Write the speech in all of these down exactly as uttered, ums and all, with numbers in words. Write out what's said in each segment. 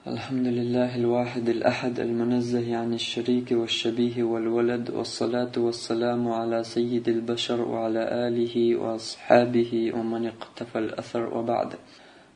الحمد لله الواحد الأحد المنزه عن الشريك والشبيه والولد، والصلاة والسلام على سيد البشر وعلى آله وأصحابه ومن اقتفى الأثر، وبعد.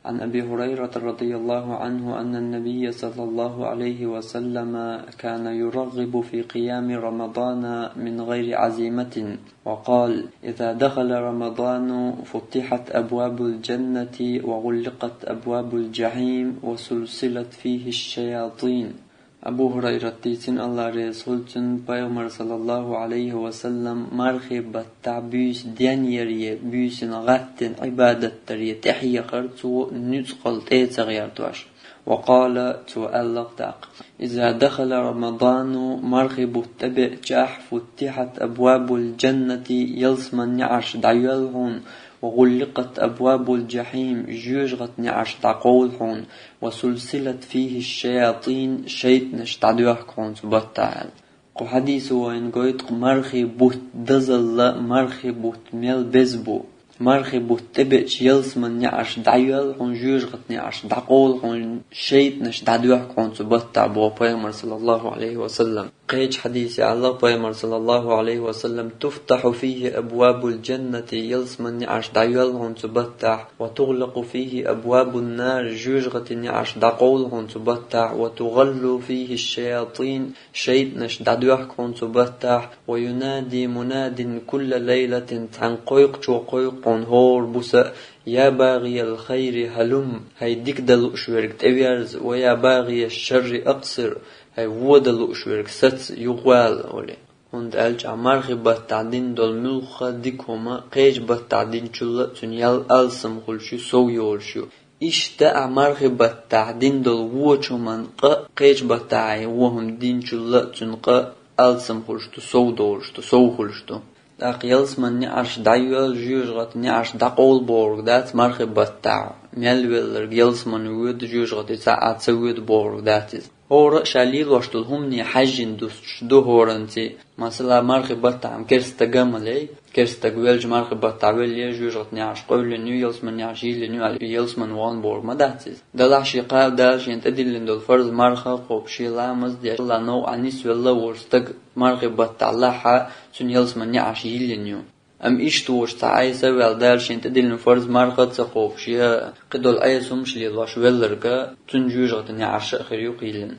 عن أبي هريرة رضي الله عنه أن النبي صلى الله عليه وسلم كان يرغب في قيام رمضان من غير عزيمة، وقال: إذا دخل رمضان فتحت أبواب الجنة وغلقت أبواب الجحيم وسلسلت فيه الشياطين. Абу Хурайрат дийцина, Аллах реза хуьлда цунна, Пайхамар, саллаллаху алейхи ва саллам, мархий баттахь буьйса денъяре, буьйсанна гӀаттина Ӏибадат даре тӀехьехар цо нуьцкъала тӀе ца гӀерташ. Ва къала, цо аьлла тӀаккха: «Иза дахала Рамадану, мархий бутт тӀебеачахь, футтихьат абвабул джаннати, ялсман неӀарш дӀайоьлла хьуна, ва гӀулликъат абвабул джахьим, жоьжахатин неӀарш дӀакховла хьуна, ва сулсилат фийхи шаятин, шайтӀанаш дӀадоьхку хьуна цу баттахь», аьлла. Кху хьадисо вайна гойту мархий бутт дозалла, мархий бутт мел беза бу. Мархий бутт тӀебеача ялсман неӀарш дӀайоьлла хьуна, жоьжахатин неӀарш дӀакховла хьуна, шайтӀанаш дӀадоьхку хьуна цу баттахь, боху Пайхамар, саллаллаху алейхи ва саллам. Кхечу хьадисе аьлла Пайхамар, саллаллаху алейхи ва саллам: «Туфтаху фийхи абвабул джаннати, ялсман неӀарш дӀайоьлла хьуна цу баттахь, ва тугӀлакъу фийхи абвабун нар, жоьжахатин неӀарш дӀакховла хьуна цу баттахь, ва тугӀаллу фийхи шаятин, шайтӀанаш дӀадоьхку хьуна цу баттахь, ва юнади мунадин кулла лайлатин, цхьана кхойкхучо кхойкху хьуна хӀора буса: я багӀиял хайри хӀалум, хӀай дика дан лууш верг, тӀеверза, ва я багӀияш шарри акъсир, хӀай вон дан лууш верг, саца, юхавала», олий. ХӀунда аьлча мархий баттахь дина долу муьлхха а дика хӀума кхечу баттахь динчул а цуьнан ял алсам хуьлуш ю, сов йолуш ю. Иштта а мархий баттахь дина долу вочу хӀуманна къа, кхечу баттахь вон хӀума динчул а цуьнан къа алсам хуьлуш ду, сов долуш ду, сов хуьлуш ду. ТӀаккха ялсман неӀарш дӀайоьлла, жоьжахатин неӀарш дӀакъовла бохург дац мархий баттахь. Мел велларг ялсмане воьду, жоьжахате цхьа а ца воьду бохург дац иза. ХӀора а ша лелош долу хӀумане хьаьжжина дуьстуш ду хӀоранций. Масала, мархий баттахь-м керста стаг а ма лей, керста стаг велча мархий баттахь веллера, жоьжахатин неӀарш къовлина ю, ялсман неӀарш йиллина ю аьлла, ялсмане вахана бохург ма дац иза. Делахь шен кхаба Дала шена тӀедиллина долу фарз марха а кхобуш, шен ламаз а деш, Аллахьан новкъахь нисвелла а волу стаг мархий баттахь лахь а, цуьнан ялсман неӀарш йиллина ю. Амма иштта волуш цхьа Ӏеса а ваьлла, Дала шена тӀедиллина фарз марха а ца кхобуш, я кхидолу Ӏеса хӀумаш лелош велларг а, цуьнан жоьжахатин неӀарш а хир ю кхийлина.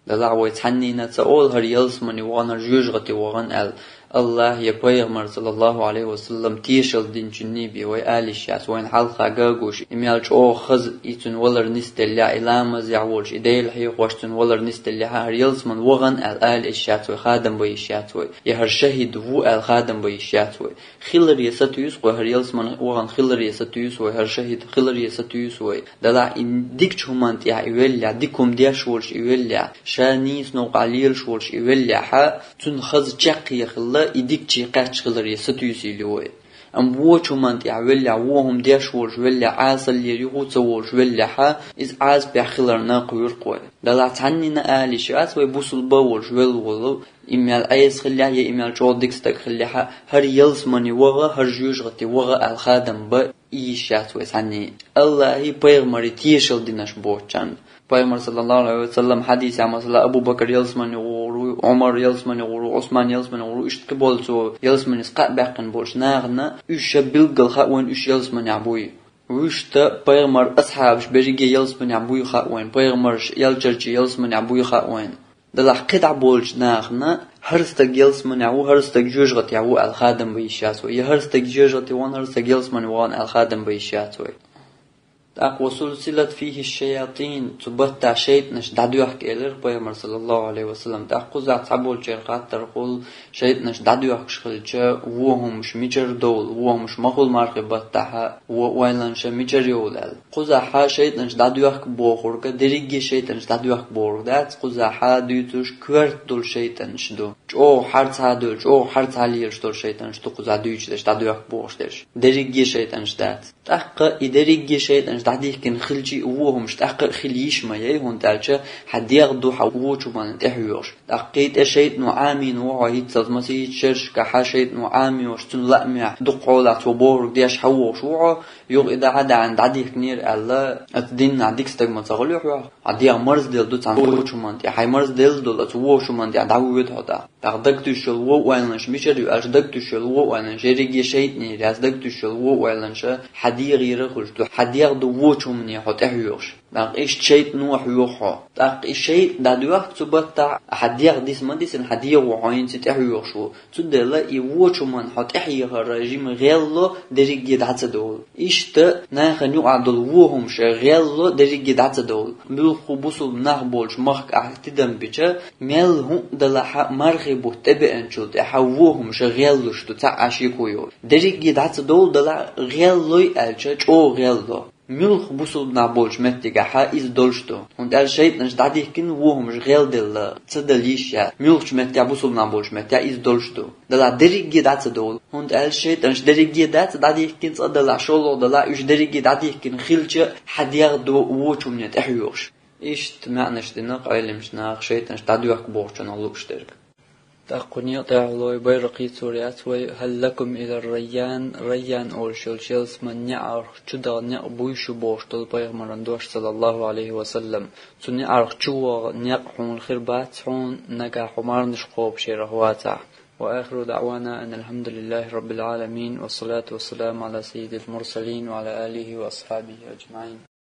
Делахь вай цхьаннена а ца олу хӀара ялсмане вахана, хӀара жоьжахате вахана аьлла. Аллахь я Пайхамар, саллаллаху алейхи ва саллам, тешалла динчунний бен вай ала йиш яц, вайна хьалха гуш, и мел чӀогӀа хаза, и цуьнан валар нисделлехь, и ламазехь волуш, и Делан хьехош цуьнан валар нисделлехь, хӀара ялсмане вахана аьлла ала йиш яц вай, хадам бан йиш яц вай. Я хӀара шахӀид ву аьлла хадам бан йиш яц вай. Хиларе сатуьйсу-кх вай, хӀара ялсмане вахана хиларе сатуьйсу вай, хӀара шахӀид хиларе сатуьйсу вай. Делахь и дикачу хӀуманна тӀехь и веллехь, дика хӀума деш волуш и веллехь, ша нийса новкъахь лелаш волуш и веллехь, цуьнан хаза чаккхе хилла, и дикаче кхаьчча хиларе сатуьйсийла ю вай. Амма вочу хӀуманна тӀехь веллехь, вон хӀума деш волуш веллехь, Ӏесаллера юха а ца волуш веллехь, иза Ӏазапехь хиларна кхоьру-кх вай. Делахь цхьаннена а ала йиш яц вай, бусулба а волуш велла волу, и мел Ӏеса хиллехь, я и мел чӀогӀа дика стаг хиллехь, хӀара ялсмане ваха, хӀара жоьжахате ваха аьлла хадам бан йиш яц вай цхьаннена. Аллахьий, Пайхамарий тешалла динарш боцучарна. Пайхамар, саллаллаху алейхи ва саллам, хьадисехь, масала, Абу Бакр ялсмане гӀур ву, Ӏумар ялсмане гӀур ву, Ӏусман ялсмане гӀур ву, иштта кхин болу цо ялсманех кхаъ баьккхина болчу нахана, уьш ша билггал хаьа вайна, уьш ялсманехь буй. Вуьшта Пайхамаран асхьабаш берриге ялсманехь буй хаьа вайна, Пайхамарш элчанаш ялсманехь буй хаьа вайна. Делахь кхидӀа болчу нахана хӀара стаг ялсманехь ву, хӀара стаг жоьжахатехь ву аьлла хадам бан йиш яц вай. Я хӀара стаг жоьжахате вахана, хӀара стаг ялсмане вахана аьлла хадам бан йиш яц вай. ТӀаккха «ва сулсилат фийхи шаятин», цу баттахь шайтӀанаш дӀадоьхку элира Пайхамар, саллаллаху алейхи ва саллам. ТӀаккха кхузахь цхьаболчеран хаттар хуьлу, шайтӀанаш дӀадоьхкуш хилча, вон хӀумаш мичара довла, вон хӀумаш ма хуьлу мархий баттахь, вон ойланаш мичара йовла аьлла. Кхузахь шайтӀанаш дӀадоьхку бохург, дерриге шайтӀанаш дӀадоьхку бохург дац, кхузахь дуьйцуш коьрта долу шайтӀанаш ду. ЧӀогӀа хьарцахьа долу, чӀогӀа хьарцахьа лелаш долу шайтӀанаш ду кхузахь дуьйцуш дерш, дӀадоьхку бохуш дерш. Дерриге шайтӀанаш дац. ТӀаккха и дерриге шайтӀанаш дӀадихкина хилча а, во хӀумаш тӀаккха а хила йиш ма яй, хӀунда аьлча хьа дегӀ ду хьа вочу хӀуманна тӀехьа йоьхуш. ТӀаккха кхетӀе шайтӀано Ӏамийна ва хьо хӀинццалц массийттаза шерашкахьа, шайтӀано Ӏамийна волуш, цуьнан лаамехь дукха хьолахь цо бохург деш хьавогӀуш ву хьо, юха и дӀа-хьа даьӀна дӀадихкинера аьлла, оцу динехь дика стаг ма ца хуьлу хьох. Хьан дегӀ марзделла ду цхьана вочу хӀуманна тӀе, хьайн марзделла долу оцу вочу хӀуманна тӀе дӀавоьду хьо тӀаккха. ТӀаккха дагтуьйсуш йолу вон ойланаш мичара ю аьлча, дагтуьйсуш йолу вон ойланаш ерриге шайтӀанера яц, дагтуьйсуш йолу вон ойланаш хьан дегӀера хуьлуш ду, хьан дегӀ ду вочу хӀумане хьо тӀехьа йоьхуш. ТӀаккха иштта шайтӀано хьоьху хьо. ТӀаккха и шайтӀа дӀадоьхку цу баттахь, хьан дегӀ диса ма дисина, хьан дегӀо хьо хӀинца тӀехьа йоьхуш ву. Цундела и вочу хӀуманна хьо тӀехьа ехар жима гӀелло дерриге дӀа ца довлу. Иштта нахана юкъахь долу вон хӀумаш гӀелло дерриге дӀа ца довлу. Муьлхха бусулба нах болчу махкахь тидам бича, мел хӀуъа далахь а мархи бутт тӀебеанчул тӀаьхьа вон хӀумаш гӀеллуш ду, цхьа а шеко йолуш. Дерриге дӀа ца довлу далахь а, гӀеллой аьлча, чӀогӀа гӀелло. Муьлхха бусулба нах болчу меттигехь а иза долуш ду. ХӀунда аьлча шайтӀанаш дӀадихкина вон хӀумаш гӀелделла ца дала йиш яц. Муьлххачу меттехь, бусулба нах болчу меттехь иза долуш ду. Далахь дерриге дӀа ца довлу. ХӀунда аьлча шайтӀанаш дерриге дац дӀадихкина, цкъа далахь, шолгӀа далахь, уьш дерриге дӀадихкина хилча а, хьан дегӀ ду вочу хӀумане тӀехьа йоьхуш. Иштта маьӀнаш динарг Ӏелимчу наха шайтӀанаш дӀадоьхку бохучунах лууш дерг. ТӀаккха кху некъа тӀехь лой Байракъи цо яц вай: «Хьал лакум илар райян», райян олуш йолчу ялсаманин неӀарх чу даха некъ буй шу бохуш долу пайхамаран дош, саллаллаху Ӏалайхи ва саллам. Цу неӀарх чу ваха некъ хьуна хир бац хьуна, нагахь хьо марнаш кхобуш ярах вацахь. Ва ахиру даъвана анил хьамдулиллахи раббил Ӏаламин, ва салату ва саламу Ӏала саййидил мурсалин ва Ӏала алихи ва асхьабихи аджмаӀин.